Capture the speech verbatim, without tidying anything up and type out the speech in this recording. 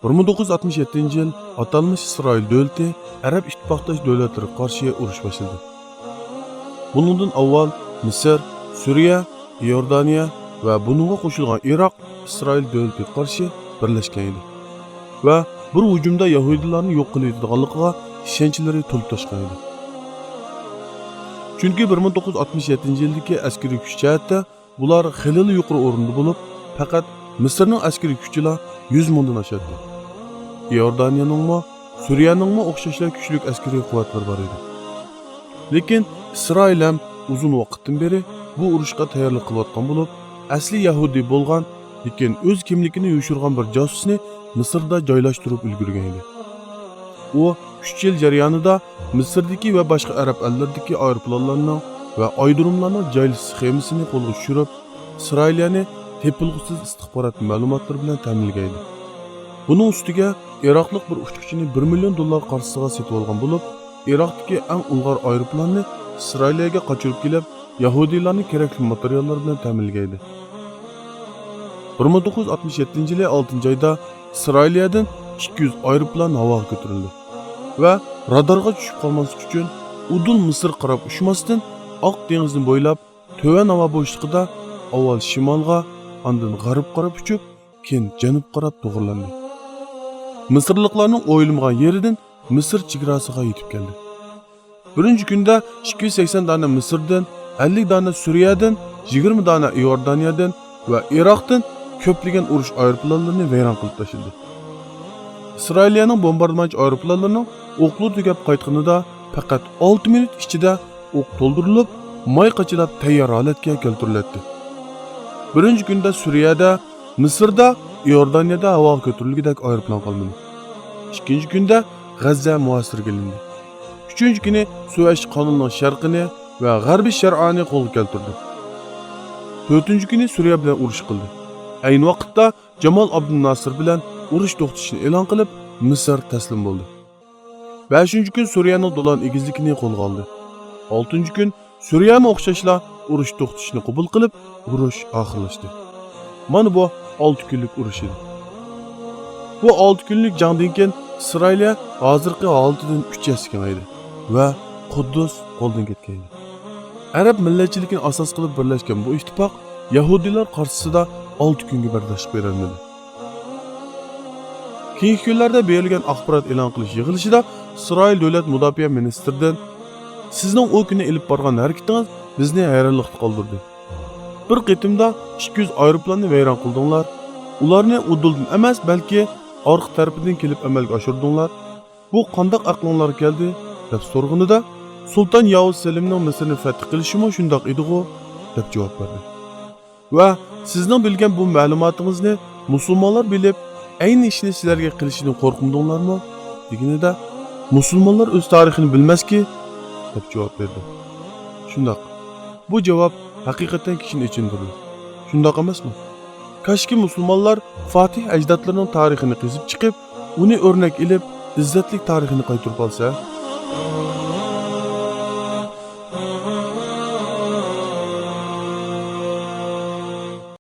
بىر مىڭ توققۇز يۈز ئاتمىش يەتتىنچى يىل ئاتالمىش ئىسرائىل دۆلىتى ئەرەب ئىتتىپاقداش دۆلەتلىرىگە قارشى ئۇرۇش باشلىدى. بۇنىڭدىن ئاۋۋال مىسىر، سۈرىيە، ئىئوردانىيە ۋە بۇنىڭغا قوشۇلغان ئىراق ئىسرائىل دۆلىتىگە قارشى بىرلەشكەن ئىدى ۋە بىر ھۇجۇمدا يەھۇدىيلارنى يوق قىلىۋېتىدىغانلىقىغا ئىشەنچلىرى تولۇپ تاشقان ئىدى. چۈنكى بىر مىڭ توققۇز يۈز ئاتمىش يەتتىنچى يىلدىكى ئەسكىرىي كۈچ جەھەتتە بۇلار خېلىلا يۇقىرى ئورۇندا بولۇپ، پەقەت مىسىرنىڭ ئەسكىرىي كۈچىلا يۈز مىڭدىن ئاشاتتى. ئىئوردانىيەنىڭمۇ، سۈرىيەنىڭمۇ ئوخشاشلا كۈچلۈك ئەسكىرىي قۇۋۋەتلىرى بار ئىدى. لېكىن ئىسرائىل ھەم ئۇزۇن ۋاقىتتىن بېرى بۇ ئۇرۇشقا تەييارلىق قىلىۋاتقان بولۇپ، ئەسلى يەھۇدىي بولغان، لېكىن ئۆز كىملىكىنى يوشۇرغان بىر جاسۇسنى مىسىردا جايلاشتۇرۇپ ئۈلگۈرگەن ئىدى. ئۇ ئۈچ يىل جەريانىدا مىسىردىكى ۋە باشقا ئەرەب ئەللىرىدىكى ئايروپىلانلارنىڭ ۋە ئايرودروملارنىڭ جايلىشىش سخېمىسىنى قولغا چۈشۈرۈپ، ئىسرائىلىيەنى تېپىلغۇسىز ئىستىخبارات مەلۇماتلىرى بىلەن تەمىنلىگەن ئىدى. بۇنىڭ ئۈستىگە ئىراقلىق بىر ئۇچقۇچىنى بىر مىليون دوللار قارشىسىغا سېتىۋالغان بولۇپ، ئىراقتىكى ئەڭ ئىلغار ئايروپىلاننى ئىسرائىلىيەگە قاچۇرۇپ كېلىپ، يەھۇدىيلارنى كېرەكلىك ماتېرىياللار بىلەن تەمىنلىگەن ئىدى. بىر مىڭ توققۇز يۈز ئاتمىش يەتتىنچى يىلى ئالتىنچى ئايدا ئىسرائىلىيەدىن ئىككى يۈز ئايروپىلان ھاۋاغا كۆتۈرۈلدى ۋە رادارغا چۈشۈپ قالماسلىق ئۈچۈن ئۇدۇل مىسىرغا قاراپ ئۇچماستىن، ئاق دېڭىزنى بويلاپ، تۆۋەن ھاۋا بوشلۇقىدا ئاۋۋال شىمالغا، ئاندىن غەربكە قاراپ ئۇچۇپ، كېيىن جەنۇبقا قاراپ توغرىلاندى. مىسىرلىقلارنىڭ ئويلىمىغان يېرىدىن مىسىر چېگراسىغا يېتىپ كەلدى. بىرىنچى كۈندە ئىككى يۈز سەكسەن دانە مىسىردىن، ئەللىك دانە سۈرىيەدىن، يىگىرمە دانە ئىئوردانىيەدىن ۋە ئىراقتىن كۆپلىگەن ئۇرۇش ئايروپىلانلىرىنى ۋەيران قىلىپ تاشلىدى. ئىسرائىلىيەنىڭ بومباردىمانچى ئايروپىلانلىرىنىڭ ئوقلىرى تۈگەپ قايتقىنىدا پەقەت ئالتە مىنۇت ئىچىدە ئوق تولدۇرۇلۇپ، ماي قاچىلاپ تەييار ھالەتكە كەلتۈرۈلەتتى. بىرىنچى كۈندە سۈرىيەدە، مىسىردا، ئىئوردانىيەدە ھاۋاغا كۆتۈرۈلگۈدەك ئايروپىلان قالمىدى. ئىككىنچى كۈندە غەززە مۇھاسىرىگە ئېلىندى. ئۈچىنچى كۈنى سۇۋەيش قانىلىنىڭ شەرقىنى ۋە غەربىي شەرئانى قولغا كەلتۈردى. تۆتىنچى كۈنى سۈرىيە بىلەن ئۇرۇش قىلدى. ئەينى ۋاقىتتا جامال ئابدۇلناسىر بىلەن ئۇرۇش توختىتىشنى ئېلان قىلىپ، مىسىر تەسلىم بولدى. بەشىنچى كۈن سۈرىيەنىڭ دولان ئېگىزلىكىنى قولغا ئالدى. ئالتىنچى كۈن سۈرىيەمۇ ئوخشاشلا ئۇرۇش توختىتىشنى قوبۇل قىلىپ، ئۇرۇش ئاخىرلاشتى. مانا بۇ ئالتە كۈنلۈك ئۇرۇش ئىدى. بۇ ئالتە كۈنلۈك جەڭدىن كېيىن ئىسرائىلىيە ھازىرقى ھالىتىدىن ئۈچ ھەسسە كېڭەيدى ۋە قۇددۇس قولدىن كەتكەن ئىدى. ئەرەب مىللەتچىلىكىنى ئاساس قىلىپ بىرلەشكەن بۇ ئىتتىپاق يەھۇدىيلار قارشىسىدا ئالتە كۈنگە بەرداشلىق بېرەلمىدى. كېيىنكى كۈنلەردە بېرىلگەن ئاخبارات ئېلان قىلىش يىغىلىشىدا ئىسرائىل دۆلەت مۇداپىئە مىنىستىرىدىن، «سىزنىڭ ئۇ كۈنى ئېلىپ بارغان ھەرىكىتىڭىز بىزنى ھەيرانلىقتا قالدۇردى. بىر قېتىمدا ئىككى يۈز ئايروپىلاننى ۋەيران قىلدىڭلار، ئۇلارنى ئۇدۇلدىن ئەمەس، بەلكى ئارقا تەرىپىدىن كېلىپ ئەمەلگە ئاشۇردۇڭلار. بۇ قانداق ئەقلىڭلارغا كەلدى؟» دەپ سورىغىنىدا، «سۇلتان ياۋۇز سېلىمنىڭ مىسىرنى فەتھ قىلىشىمۇ شۇنداق ئىدىغۇ؟» دەپ جاۋاب بەردى. ۋە سىزنىڭ بىلگەن بۇ مەلۇماتىڭىزنى مۇسۇلمانلار بىلىپ، ئەينى ئىشنى سىلەرگە قىلىشىدىن قورقمىدىڭلارمۇ؟ دېگىنىدە، مۇسۇلمانلار ئۆز تارىخىنى بىلمەسكى؟ دەپ جاۋاب بەردى. شۇنداق، بۇ جاۋاب ھەقىقەتەن كىشىنى ئېچىندۇرىدۇ. شۇنداق ئەمەسمۇ؟ كاشكى مۇسۇلمانلار فاتىھ ئەجدادلىرىنىڭ تارىخىنى قېزىپ چىقىپ، ئۇنى ئۆرنەك ئېلىپ، ئىززەتلىك تارىخىنى قايتۇرۇپ ئالسا.